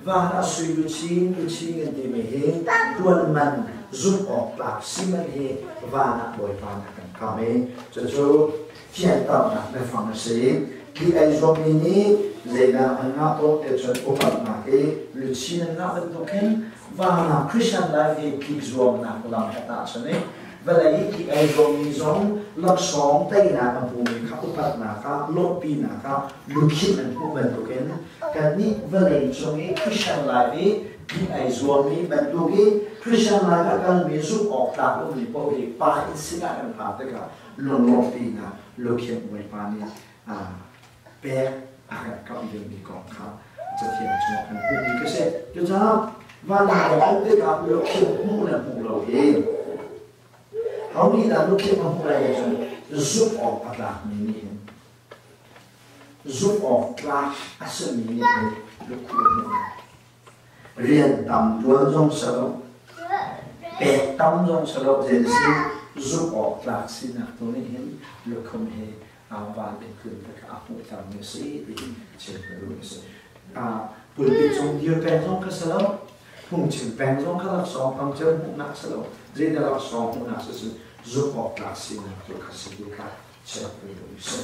Van ah sui luchin luchin kan timi hi tuan man zumh awk tlak si man hi van ah Bawipa nih a kan kam i cucu thianternak biafang a si. Hi ai zuammi nih zeidah an ngah tawn ti cun upatnak i luchin an ngah bantuk hin van ah Christian life hi tlik zuamnak lam he tahchun i vawlei i tlik ai zuammi zong laksawng teinak a hmumi kha upatnak ah lawmhpinak ah lukhimh an hmuh bantukin kannih vawlei cung i Christian life i tlik ai zuammi bantuk i Christian life a kalmi zumh awk tlak ummi paoh hi pa inn sinah kan phak tikah lunglawmhpinak lukhimh Bawipa nih pek a kan kamh dingmi kong kha Cathiang chungah kan hmuhmi ka si. Cucaah vanlawng um tikah lukhimh hmuh le hmuh lo hi ho nih dah lukhimh a hmuh lai ti cun zumh awk a tlakmi nih hin zumh awk tlak a simi nih hin lukhuh a hmuh lai. Rian tam ṭuan zong si lo, pek tam zong si lo, zei si zumh awk tlak sinak tu nih hin lukhum hi van in tlun tikah a hmuhtermi a si ti chim ka duh a si. Pulpit cung dir peng zong kha si lo, phungchim peng zong kha laksawng tam cem hmuhnak si lo, zeidah laksawng hmuhnak si cun zumh awk tlak sinak tu kha si ti kha chim ka duh a si.